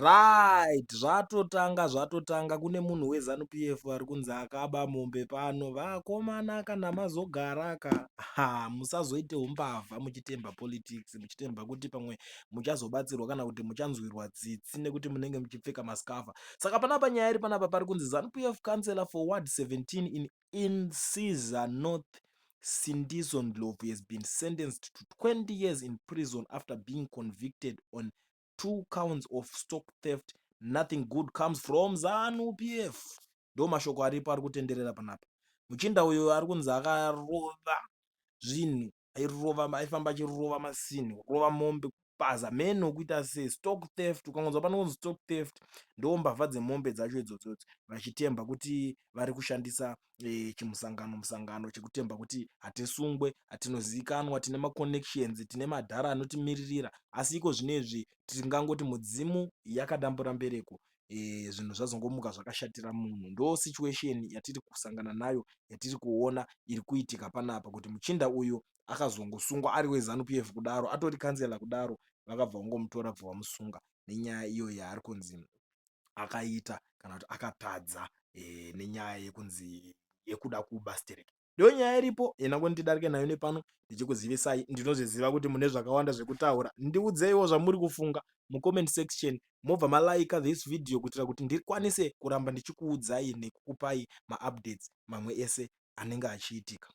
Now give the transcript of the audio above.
Right, zvatotanga zvatotanga kune munhu weZanu PF ari kunzi akaba mombe pano. Vakomana kana mazogara ka, ha musazoite umbavha muchitemba politics, muchitemba kuti pamwe muchazobatsirwa kana kuti muchanzwirwa tsitsi nekuti munenge muchipfeka maskafa. Saka panapa nyaya iri panapa pari kunzi Zanu PF councillor for Ward 17 in Insiza North Sindiso Ndlovu has been sentenced to 20 years in prison after being convicted on 2 counts of stock theft. Nothing good comes from Zanu PF. Ndo mashoko aripo ari kutenderera panapa. Muchinda uyu ari kunzi akarova zvinhu, airova, aifamba achirova masinhi, kurova mombe, kupaza meno, kuita sei, stock theft. Ukangonzwa panonzi stock theft, ndo mbavha dzemombe dzacho idzodzodzo, vachitemba kuti vari kushandisa chimusangano musangano chekutemba kuti hatisungwe, hatinozivikanwa, tine maconnections, tine madhara anotimiririra. Asi iko zvinezvi tingangoti mudzimu yakadambura mbereko, zvinhu zvazongomuka zvakashatira munhu. Ndo situation yatiri kusangana nayo, yatiri kuona iri kuitika panapa, kuti muchinda uyu akazongosungwa ari weZanu PF kudaro, atori kansela kudaro, vakabva vangomutora bva vamusunga nenyaya iyo yaari kunzi akaita kana kuti akatadza nenyaya yekunzi yekuda kuba stereki. Ndo nyaya iripo yena ndidarike nayo nepano ndichikuzivisai. Ndinozviziva kuti mune zvakawanda zvekutaura. Ndiudzeiwo zvamuri kufunga mucomment section, mobva malaika this video kuitira kuti ndikwanise kuramba ndichikuudzai nekukupai maupdates mamwe ese anenge achiitika.